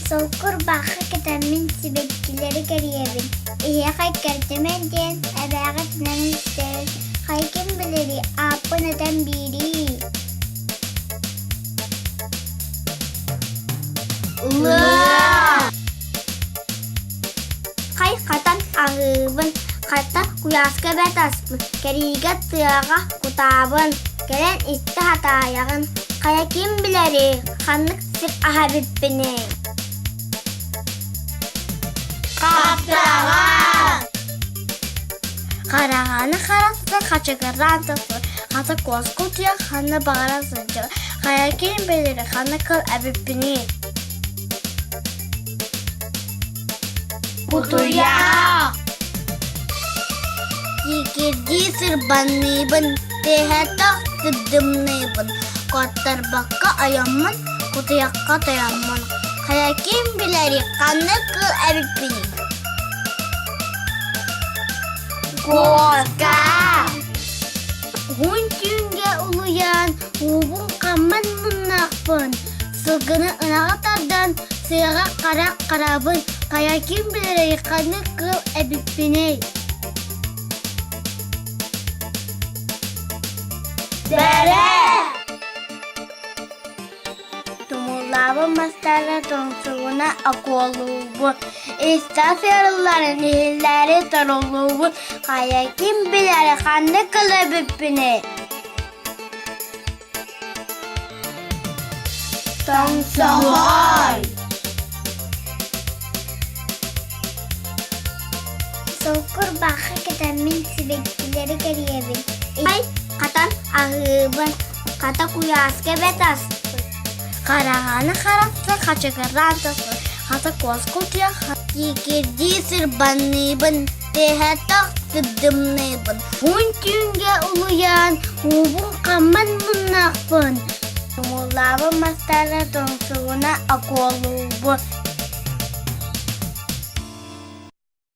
Солкур-баахха кэтэммин сибэккилэри кэрийэбин, эһиэхэ кэрдимэн диэн эбээҕитинэн истэбин, хайа ким билэрий, ааппын этэн биэрии Лыа! Хай хатан аһыыбын, хата куйааска бэрт аспын, кэриигэ тыаҕа кутаабын, кэлэн истэ хатаайаҕын, хайа ким билэрий, ханнык сир аһа эбиппиний Хаптаҕа! Хараҕаны харахтан хачыгыраан тахсар, хата куоска утуйан ханна баҕарар сылдьар, хайа ким билэрий, ханна кыл эбиппиний Кутуйах! Тиикирдии сырбанныыбын, тиһэтэх сырдымныыбын, куоттарбакка ойоммун, кутуйахха тойоммун, хайа ким билэрий, ханнык кыыл эбиппиний Куоска! Уһун түүҥҥэ улуйан, уубун хамман муннаахпын, сылгыны ынаҕа тардан, сыаҕа харах харабын, хайа ким билэрий, ханнык кыыл эбиппиний Бэрэ! Тумуллаабыт мастары тоҥсугуна окуолуубун, истэ сыарылларын иһиллээри торулуубун, хайа ким билэр ханнык кыл эбиппиний Тоҥсоҕой! Солкур-баахха кэтэммин сибэккилэри кэрийэбин, хатан аһыыбын, хата куйааска бэрт аспыт, хараҥаны харахтан хачыгыраан тахсар, хата куоска утуйан тиикирдии сырбанныыбын, тиһэтэх сырдымныыбын, уһун түүҥҥэ улуйан, уубун хамман муннаахпын, тумуллаабыт мастары тоҥсугуна окуолуубун.